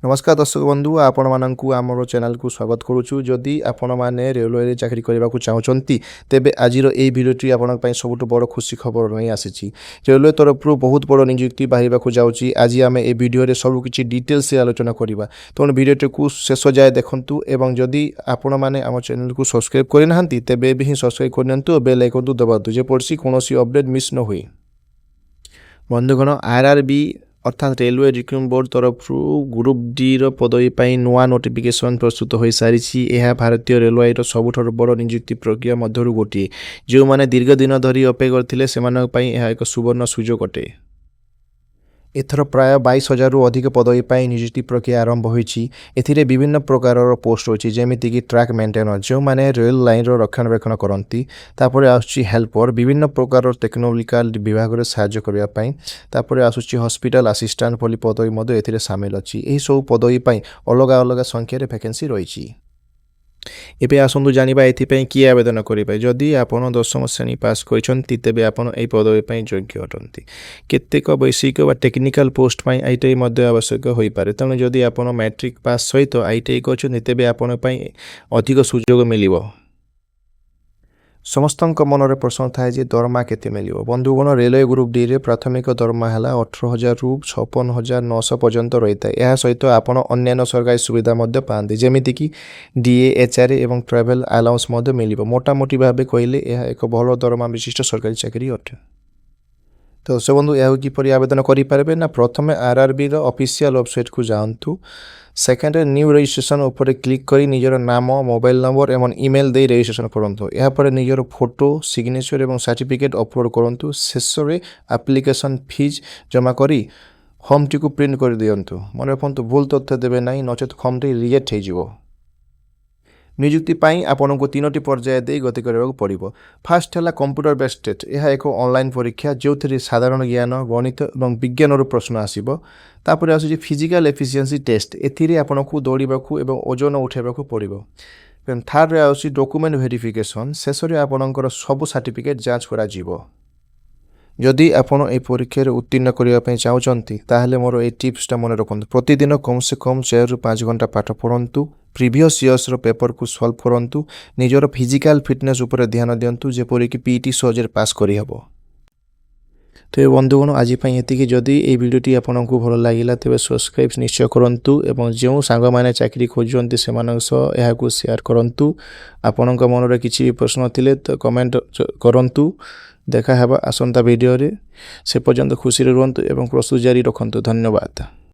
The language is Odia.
ନମସ୍କାର ଦର୍ଶକ ବନ୍ଧୁ, ଆପଣମାନଙ୍କୁ ଆମର ଚ୍ୟାନେଲକୁ ସ୍ୱାଗତ କରୁଛୁ। ଯଦି ଆପଣମାନେ ରେଲୱେରେ ଚାକିରି କରିବାକୁ ଚାହୁଁଛନ୍ତି, ତେବେ ଆଜିର ଏହି ଭିଡ଼ିଓଟି ଆପଣଙ୍କ ପାଇଁ ସବୁଠୁ ବଡ଼ ଖୁସି ଖବର ନେଇ ଆସିଛି। ରେଲୱେ ତରଫରୁ ବହୁତ ବଡ଼ ନିଯୁକ୍ତି ବାହାରିବାକୁ ଯାଉଛି। ଆଜି ଆମେ ଏ ଭିଡ଼ିଓରେ ସବୁକିଛି ଡିଟେଲ୍ସରେ ଆଲୋଚନା କରିବା, ତେଣୁ ଭିଡ଼ିଓଟିକୁ ଶେଷ ଯାଏ ଦେଖନ୍ତୁ ଏବଂ ଯଦି ଆପଣମାନେ ଆମ ଚ୍ୟାନେଲକୁ ସବସ୍କ୍ରାଇବ୍ କରିନାହାନ୍ତି, ତେବେ ଏବେ ହିଁ ସବସ୍କ୍ରାଇବ୍ କରିନିଅନ୍ତୁ ଓ ବେଲ୍ ଆଇକନ୍କୁ ଦବାନ୍ତୁ, ଯେପରିକି କୌଣସି ଅପଡ଼େଟ୍ ମିସ୍ ନ ହୁଏ। ବନ୍ଧୁଗଣ, ଆର୍ ଆର୍ ବି ଅର୍ଥାତ୍ ରେଲୱେ ରିକ୍ରୁଟମେଣ୍ଟ ବୋର୍ଡ଼ ତରଫରୁ ଗ୍ରୁପ୍ ଡିର ପଦବୀ ପାଇଁ ନୂଆ ନୋଟିଫିକେସନ୍ ପ୍ରସ୍ତୁତ ହୋଇସାରିଛି। ଏହା ଭାରତୀୟ ରେଲୱେର ସବୁଠାରୁ ବଡ଼ ନିଯୁକ୍ତି ପ୍ରକ୍ରିୟା ମଧ୍ୟରୁ ଗୋଟିଏ। ଯେଉଁମାନେ ଦୀର୍ଘ ଦିନ ଧରି ଅପେକ୍ଷା କରିଥିଲେ, ସେମାନଙ୍କ ପାଇଁ ଏହା ଏକ ସୁବର୍ଣ୍ଣ ସୁଯୋଗ ଅଟେ। ଏଥର ପ୍ରାୟ 22,000ରୁ ଅଧିକ ପଦବୀ ପାଇଁ ନିଯୁକ୍ତି ପ୍ରକ୍ରିୟା ଆରମ୍ଭ ହୋଇଛି। ଏଥିରେ ବିଭିନ୍ନ ପ୍ରକାରର ପୋଷ୍ଟ ରହିଛି, ଯେମିତିକି ଟ୍ରାକ୍ ମେଣ୍ଟେନର, ଯେଉଁମାନେ ରେଲ୍ ଲାଇନ୍ର ରକ୍ଷଣାବେକ୍ଷଣ କରନ୍ତି। ତାପରେ ଆସୁଛି ହେଲ୍ପର, ବିଭିନ୍ନ ପ୍ରକାରର ଟେକ୍ନିକାଲ ବିଭାଗରେ ସାହାଯ୍ୟ କରିବା ପାଇଁ। ତାପରେ ଆସୁଛି ହସ୍ପିଟାଲ ଆସିଷ୍ଟାଣ୍ଟ ଭଳି ପଦବୀ ମଧ୍ୟ ଏଥିରେ ସାମିଲ ଅଛି। ଏହିସବୁ ପଦବୀ ପାଇଁ ଅଲଗା ଅଲଗା ସଂଖ୍ୟାରେ ଭ୍ୟାକେନ୍ସି ରହିଛି। ଏବେ ଆସନ୍ତୁ ଜାଣିବା ଏଥିପାଇଁ କିଏ ଆବେଦନ କରିବେ। ଯଦି ଆପଣ ଦଶମ ଶ୍ରେଣୀ ପାସ୍ କରିଛନ୍ତି, ତେବେ ଆପଣ ଏହି ପଦବୀ ପାଇଁ ଯୋଗ୍ୟ ଅଟନ୍ତି। କେତେକ ବୈଷୟିକ ବା ଟେକ୍ନିକାଲ ପୋଷ୍ଟ ପାଇଁ ଆଇଟିଆଇ ମଧ୍ୟ ଆବଶ୍ୟକ ହୋଇପାରେ। ତେଣୁ ଯଦି ଆପଣ ମ୍ୟାଟ୍ରିକ୍ ପାସ୍ ସହିତ ଆଇଟିଆଇ କରିଛନ୍ତି, ତେବେ ଆପଣଙ୍କ ପାଇଁ ଅଧିକ ସୁଯୋଗ ମିଳିବ। ସମସ୍ତଙ୍କ ମନରେ ପ୍ରଶ୍ନ ଥାଏ ଯେ ଦରମା କେତେ ମିଳିବ। ବନ୍ଧୁଗଣ, ରେଲୱେ ଗ୍ରୁପ୍ ଡିରେ ପ୍ରାଥମିକ ଦରମା ହେଲା 18,000ରୁ 56,900 ପର୍ଯ୍ୟନ୍ତ ରହିଥାଏ। ଏହା ସହିତ ଆପଣ ଅନ୍ୟାନ୍ୟ ସରକାରୀ ସୁବିଧା ମଧ୍ୟ ପାଆନ୍ତି, ଯେମିତିକି ଡିଏ, ଏଚ୍ ଆର୍ ଏ ଏବଂ ଟ୍ରାଭେଲ୍ ଆଲାଉନ୍ସ ମଧ୍ୟ ମିଳିବ। ମୋଟାମୋଟି ଭାବେ କହିଲେ ଏହା ଏକ ଭଲ ଦରମା ବିଶିଷ୍ଟ ସରକାରୀ ଚାକିରି ଅଟେ। ତ ଦର୍ଶକ ବନ୍ଧୁ, ଏହାକୁ କିପରି ଆବେଦନ କରିପାରିବେ ନା, ପ୍ରଥମେ ଆର୍ ଆର୍ ବିର ଅଫିସିଆଲ୍ ୱେବସାଇଟ୍କୁ ଯାଆନ୍ତୁ। ସେକେଣ୍ଡରେ ନ୍ୟୁ ରେଜିଷ୍ଟ୍ରେସନ୍ ଉପରେ କ୍ଲିକ୍ କରି ନିଜର ନାମ, ମୋବାଇଲ ନମ୍ବର ଏବଂ ଇମେଲ୍ ଦେଇ ରେଜିଷ୍ଟ୍ରେସନ୍ କରନ୍ତୁ। ଏହାପରେ ନିଜର ଫଟୋ, ସିଗ୍ନେଚର୍ ଏବଂ ସାର୍ଟିଫିକେଟ୍ ଅପଲୋଡ଼ କରନ୍ତୁ। ଶେଷରେ ଆପ୍ଲିକେସନ୍ ଫିଜ୍ ଜମା କରି ଫର୍ମଟିକୁ ପ୍ରିଣ୍ଟ କରିଦିଅନ୍ତୁ। ମନେ ରଖନ୍ତୁ, ଭୁଲ ତଥ୍ୟ ଦେବେ ନାହିଁ, ନଚେତ୍ ଫର୍ମଟି ରିଜେକ୍ଟ ହେଇଯିବ। ନିଯୁକ୍ତି ପାଇଁ ଆପଣଙ୍କୁ ତିନୋଟି ପର୍ଯ୍ୟାୟ ଦେଇ ଗତି କରିବାକୁ ପଡ଼ିବ। ଫାର୍ଷ୍ଟ ହେଲା କମ୍ପ୍ୟୁଟର ବେସ୍ଡ ଟେଷ୍ଟ। ଏହା ଏକ ଅନଲାଇନ୍ ପରୀକ୍ଷା, ଯେଉଁଥିରେ ସାଧାରଣ ଜ୍ଞାନ, ଗଣିତ ଏବଂ ବିଜ୍ଞାନରୁ ପ୍ରଶ୍ନ ଆସିବ। ତାପରେ ଆସୁଛି ଫିଜିକାଲ୍ ଏଫିସିଏନ୍ସି ଟେଷ୍ଟ। ଏଥିରେ ଆପଣଙ୍କୁ ଦୌଡ଼ିବାକୁ ଏବଂ ଓଜନ ଉଠାଇବାକୁ ପଡ଼ିବ। ଥାର୍ଡ଼ରେ ଆସୁଛି ଡକୁମେଣ୍ଟ ଭେରିଫିକେସନ୍। ଶେଷରେ ଆପଣଙ୍କର ସବୁ ସାର୍ଟିଫିକେଟ୍ ଯାଞ୍ଚ କରାଯିବ। ଯଦି ଆପଣ ଏହି ପରୀକ୍ଷାରେ ଉତ୍ତୀର୍ଣ୍ଣ କରିବା ପାଇଁ ଚାହୁଁଛନ୍ତି, ତାହେଲେ ମୋର ଏଇ ଟିପ୍ସଟା ମନେ ରଖନ୍ତୁ। ପ୍ରତିଦିନ କମ୍ ସେ କମ୍ 4ରୁ 5 ଘଣ୍ଟା ପାଠ ପଢ଼ନ୍ତୁ। ପ୍ରିଭିୟସ୍ ଇୟର୍ସର ପେପରକୁ ସଲ୍ଭ କରନ୍ତୁ। ନିଜର ଫିଜିକାଲ୍ ଫିଟନେସ୍ ଉପରେ ଧ୍ୟାନ ଦିଅନ୍ତୁ, ଯେପରିକି ପିଇଟି ସହଜରେ ପାସ୍ କରିହେବ। ତେବେ ବନ୍ଧୁଗଣ, ଆଜି ପାଇଁ ଏତିକି। ଯଦି ଏହି ଭିଡ଼ିଓଟି ଆପଣଙ୍କୁ ଭଲ ଲାଗିଲା, ତେବେ ସବସ୍କ୍ରାଇବ୍ ନିଶ୍ଚୟ କରନ୍ତୁ ଏବଂ ଯେଉଁ ସାଙ୍ଗମାନେ ଚାକିରି ଖୋଜୁଛନ୍ତି, ସେମାନଙ୍କ ସହ ଏହାକୁ ସେୟାର କରନ୍ତୁ। ଆପଣଙ୍କ ମନରେ କିଛି ବି ପ୍ରଶ୍ନ ଥିଲେ ତ କମେଣ୍ଟ କରନ୍ତୁ। ଦେଖା ହେବ ଆସନ୍ତା ଭିଡ଼ିଓରେ। ସେ ପର୍ଯ୍ୟନ୍ତ ଖୁସିରେ ରୁହନ୍ତୁ ଏବଂ ପ୍ରସ୍ତୁତି ଜାରି ରଖନ୍ତୁ। ଧନ୍ୟବାଦ।